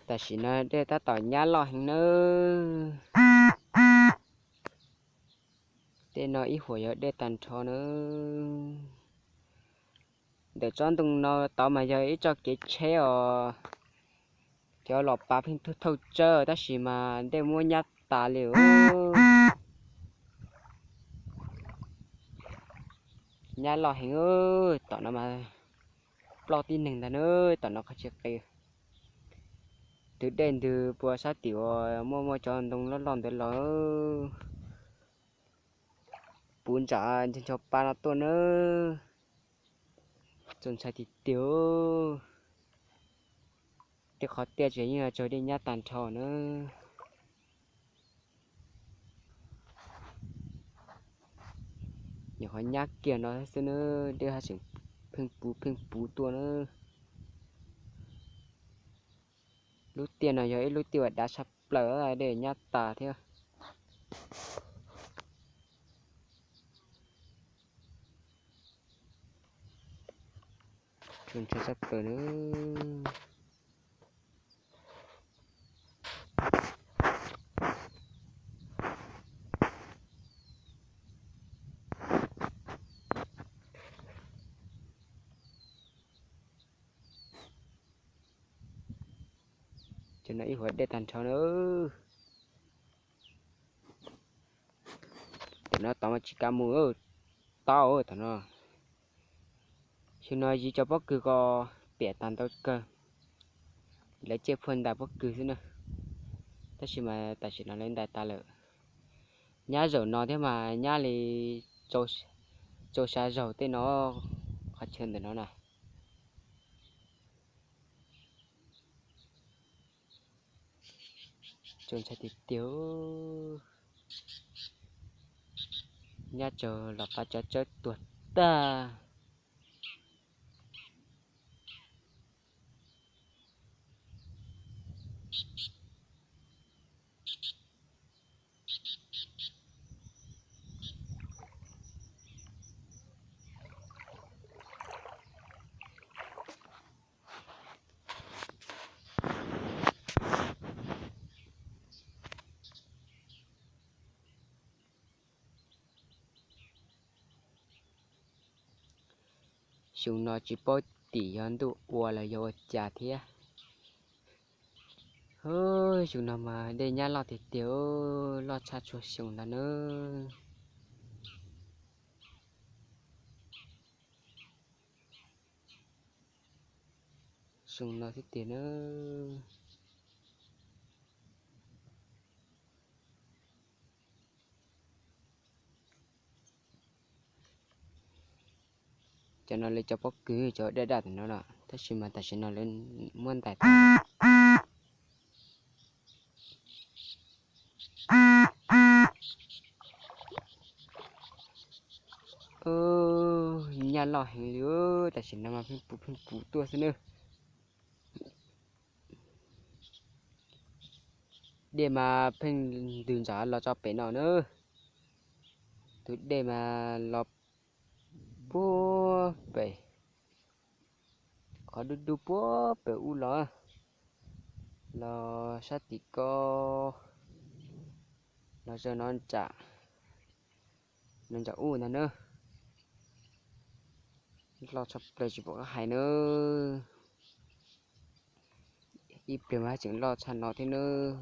Tam sim no dej tab tom nyab loj heev nawb. Tej no ib huam yog dej tag nrho nawb. Ntawm tsob ntoo no tod mas yog ib txoj kev tsheb os, cov los pav pheej thauj thauj tsawb tab sis mas dej muab nyab tas li. Nyab loj heev, tom no mas ploj tib neeg ntag na, tom no qhov tsis qis. Twb dej ntws puag sab tim uas muaj muaj cov ntoo loj loj ntawd los puv ntsam ncho ncho pa no tuaj nawb. Txaus ntshai tiag tiag. Tej qhov tiaj tsev yeej tsaug dej nyab tag nrho nawb. Nyuam qhuav nyab kiag no xwb nawb, dej haj tseem pheej puv pheej puv tuaj nawb. Lub tiaj no yog ib lub tiaj uas dav tshaj plaws, dej nyab tas thiab. Txaus ntshai tshaj plaws nawb. Cov no ib huam dej tag nrho na. Tam no tod mas tsis kav mus, tau tam no. Xyoo no yus cov pob kws ko piam tag ntau kawg, lawv cej phuaj ntais pob kws xwb na. Tab sis mas tam sim no lawv ntais tas lawm. Nyab zaum no thiab mas nyab li rau sab zaug tej no, qhov chaw ntawm no na. Txaus ntshai tiag tiag. Nyab tsaug los pav cov tsawb tuag tag. Xyoo no tsis paub tim yog ntuj ua los yog ua cas thiab. Xyoo no mas dej nyab loj tiag tiag, loj tshaj txhua xyoo ntag nawb. Xyoo no thiab tiag nawb. Cov no lawv cov pob kws cov daj daj tam no no, tab sis mas tam sim no lawv muab ntais tag. Nyab loj heev li, tam sim no mas pheej puv pheej puv tuaj xwb nawb. Dej mas pheej ntws ntsav los tso pem no nawb. Tus dej mas los puag pem, qhov dub dub puag pem ub los, los sab tim ko, los zaum no ntsam, no ntsam ub ntag nawb. Loj tshaj plaws tsis pom qab hais nawb. Ib pliag mas tseem loj tshaj no thiab nawb.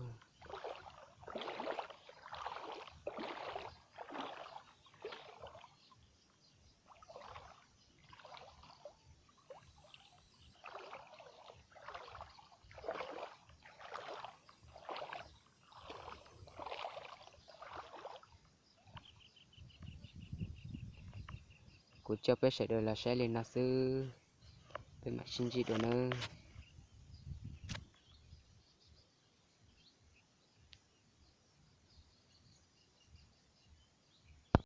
Kuv coj peb sawv daws los saib li no xwb, peb mam sib ntsib dua nawb.